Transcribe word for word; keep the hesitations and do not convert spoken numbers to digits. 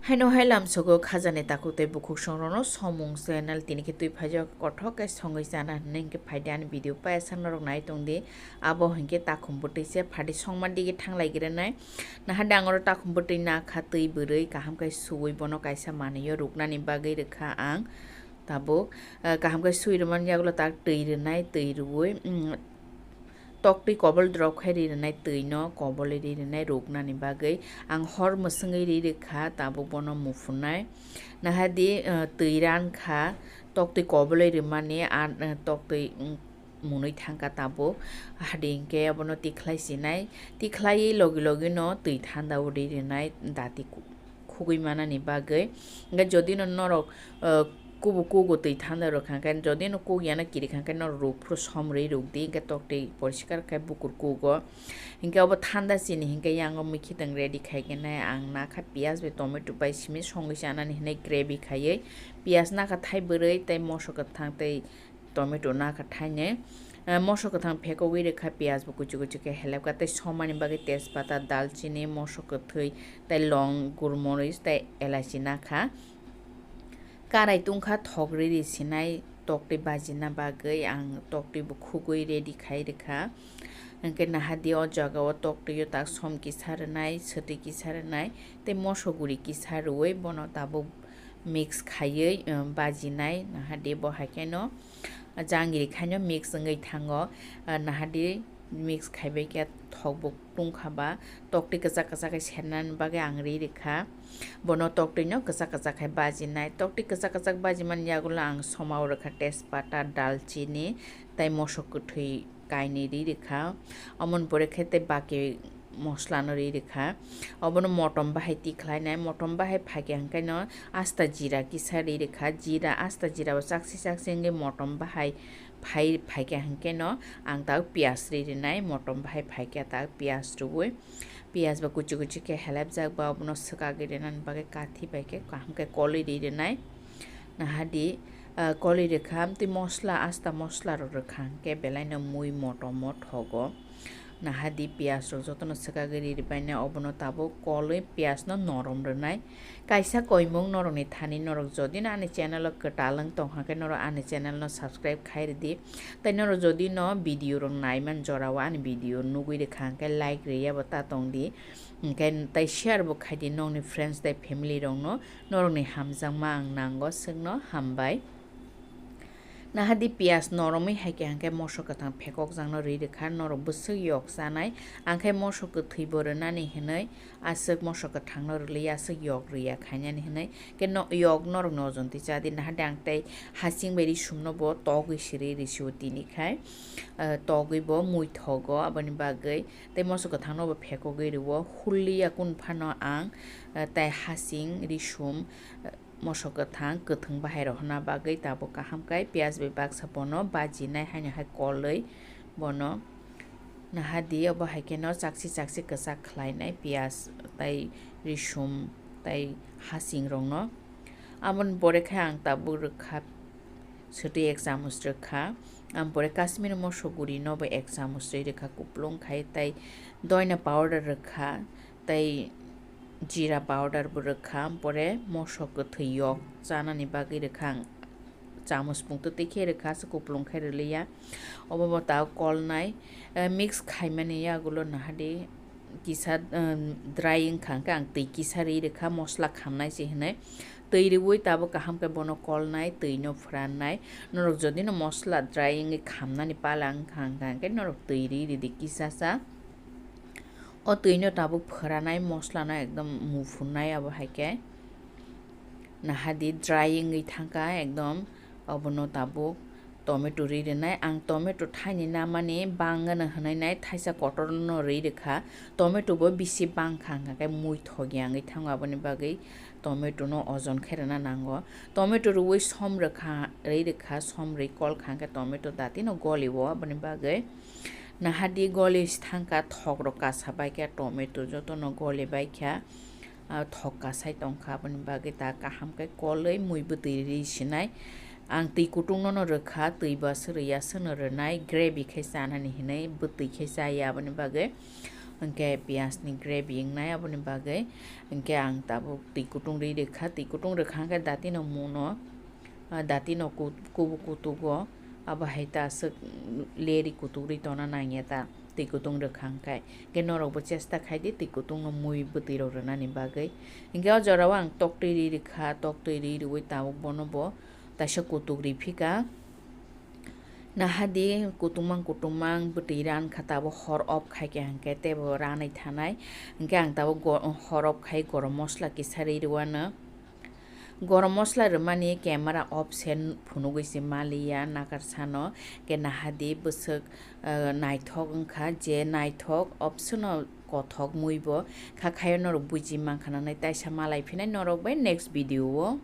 Haino hai lamsogo khajani takhuk tei bukhuk songrokno Somung channel tini khe twi phaijak kothok khe songwi chana hinwi hinkhe phaidi ani video paisa norok nai tongdi. Abo hinkhe takhum bwtwi se phaidi songma digi thanglai grenai. Nahade ang oro takhum bwtwi nakha twi bwrwi kaham khe suwi bono kaisa manwi o ruknani bagwi rwkha ang. Tabuk, eh, kaham khe swi rwmani yagulo tak twi rwnai, twi rwui, mm, toktwi kobol drop khai ri rwnai, twi no kobol ri rwnai ruknani bagwi. Ang hor mwswngwi ri rwkha, tabuk bono muphunai. Nahadi, eh, twi ran kha, toktwi kobol ri rwmani, ah, eh, toktwi, mm, munwi thang kha tabuk. Hadi hinkhe abono tikhlai sinai, tikhlaiwi logi logi no twi thanda o ri rwnai dati ku-, khugwi manani bagwi. Hinkhe jodi no norok, eh, kubu kugo twi thanda rwkha hinkhe, jodi no kuk yana kiri kha hinkhe norok ruk phuru som rwi ruk di, hinkhe toktwi poriskar khai bukur kugo. Hinkhe obo thanda chini hinkhe yango mikhi tong ready khai khe nai ang nakha piyaj bai tomato bai simi songwi chanani hinwi gravy khaiwi piyaj nakha thai bwrwi tei moso kwthang tei tomato nakha thainwi, eh, moso kwthang phekogwi rwkha, piyaj bo kuchu kuchu khe helebkha tei somani bagwi tejpata, dalchini, moso kwthwi tei long, gurmorish tei elaichi nakha. Karai tungkha thok riri sinai toktwi bajina bagwi ang toktwi bo khugwi ready khai rwkha. Hinkhe nahadi o jaga o toktwi o tak som kisa rwnai, swtwi kisa rwnai tei moso guri kisa rwui bono tabuk mix khaiwi, um, bajinai. Nahadi bo hai kheno jangiri khaino mix wngwi thango. Ah, nahadi mix khaibai khe thok bo tungkha ba toktwi kwchak kwchak khe sernani bagwi ang ri rwkha. Bono toktwi no kwchak kwchak khai bajinai. Toktwi kwchak kwchak bajimani yagulo ang somao rwkha tejpata, dalchini tei moso kwthwi kainwi ri rwkha. Omoni pore khe tei baki moslano ri rwkha. Obono motom bahai tikhlainai, motom bahai phaikha hinkhe no asta jira kisa ri rwkha. Jira, asta jira bo chakse chakse wngwi motom bahai phai, phaikha hinkhe no ang tak piyaj ri rwnai, motom bahai phaikha tak piyaj rwui. Piyaj bo kuchu kuchu khe helebjak ba obono swkagwi rwnani bagwi kathi bai khe kaham khe kolwi ri rwnai. Nahadi, ah, kolwi rwkha, amtwi mosla, asta mosla rok rwkha hinkhe belai no mui motom o thogo. Nahadi piyaj rok jotono swkagwi ri rwbainai, obono tabuk kolwi piyaj no norom rwnai. Kaisa koimung norokni thani norok jodi no ani channel o kwtal wng tongkha khe norok ani channel no subscribe khai rwdi. Tei norok jodi no video rok naiman jora o ani video nugwi rwkha hinkhe like rwya bo ta tongdi. Hinkhe tei share bo khaidi nokni friends tei family rokno, norokni hamjakma ang nango, swkno hambai. Nahadi piyaj noromwi hai khe hinkhe moso kwthang phekokjakno ri rwkha, norok bwswk yok chanai, ang khe moso kwthwi bo rwnani hinwi aswk moso kwthangno rwliya, aswk yok rwya khainani hinwi. Khe no-, yok norokni ojon twi chadi, nahadi ang tei hasing bai risumno bo togwi siri risi o tini khai, ah, togwi bo mui thogo, aboni bagwi tei moso kwthangno bo phekogwi rwo, hulliya kunu phano ang, ah, tei hasing, risum, ah, moso kwthang, kwthwng bahai rok hwnna bagwi tabuk kaham khe piyaj bai baksa bono bajinai haino hai kolwi bono nahadi obo hai kheno chakse chakse kwchak khlainai piyaj tei risum tei hasing rokno. Aboni pore khe ang tabuk rwkha swtwi ek chamuch rwkha. Ang pore Kashmiri moso guri no bo ek chamuch twi rwkha kuplung khai tei doina powder rwkha tei jira powder bo rwkha. Ang pore moso kwthwi yok chanani bagwi rwkha ang chamuch pungtwi twi khe rwkha se kuplung khai rwliya. Obo bo ta kolnai, eh, mix khaimani yagulo nahadi kisa, um, dry wngkha hwnkhe ang twi kisa ri rwkha, mosla khamnai se hinwi. Twi riui tabuk kaham khe bono kolnai, twi no phrannai. Norok jodi no mosla dry wngwi khamnani pala wngkha hwnkha hwnkhe norok twi ri ridi kisa sa. O twi no tabuk phranai, mosla no ekdom muphunai abo hai khe. Nahadi dry wngwi thangkha ekdom, obono tabuk tomato ri rwnai. Ang tomato thaini namani bang gana hwnwi nai, thaisa kotor no ri rwkha. Tomato bo bisi bang kha, hwnkha khe mui thok ya wngwi thango, aboni bagwi tomato no ojon khe rwna nango. Tomato rwui som rwkha, ri rwkha, som ri kol kha, hwnkhe tomato dati no goli o, aboni bagwi nahadi goli thangkha, thok rok kasa bai khe tomato joto no goli bai kha. Ah, thok kasai tongkha, aboni bagwi ta kaham khe kolwi mui bwtwi ri sinai. Ang twi kutung no no rwkha, twi bo aswk rwya aswk no rwnai, gravy khe chanani hinwi bwtwi khe chaya, aboni bagwi Hwnkhe piyaj ni gravy wngnai, aboni bagwi hwnkhe ang tabuk twi kutung rwi rwkha, twi kutung rwkha hwnkhe dati no muno, ah, dati no ku-, kubu kutugo, abo hai ta aswk leri kutuk rwi tongna nangya ta, twi kutung rwkha hwnkhe. Hwnkhe norok bo chesta khai di twi kutung no mui bwtwi rok rwnani bagwi. Hwnkhe o jora o ang tok twi rwi rwkha, tok twi rwi rwui tabuk bono bo taisa kutuk rwi phika. Nahadi kutumang kutumang bwtwi ran kha, tabuk hor off khai khe hwnkhe teibo ranwi thanai. Hwnkhe ang tabuk go-, hor off khai gorom mosla kisa rwi rwano. Gorom mosla rwmani camera off se phunugwi se maliya nakar sano. Hwnkhe nahadi bwswk, eh, naithok wngkha, je naithok option o kothok mui bo kha khayo norok buji mankha nanai, taisa malai phinai norok bai next video o.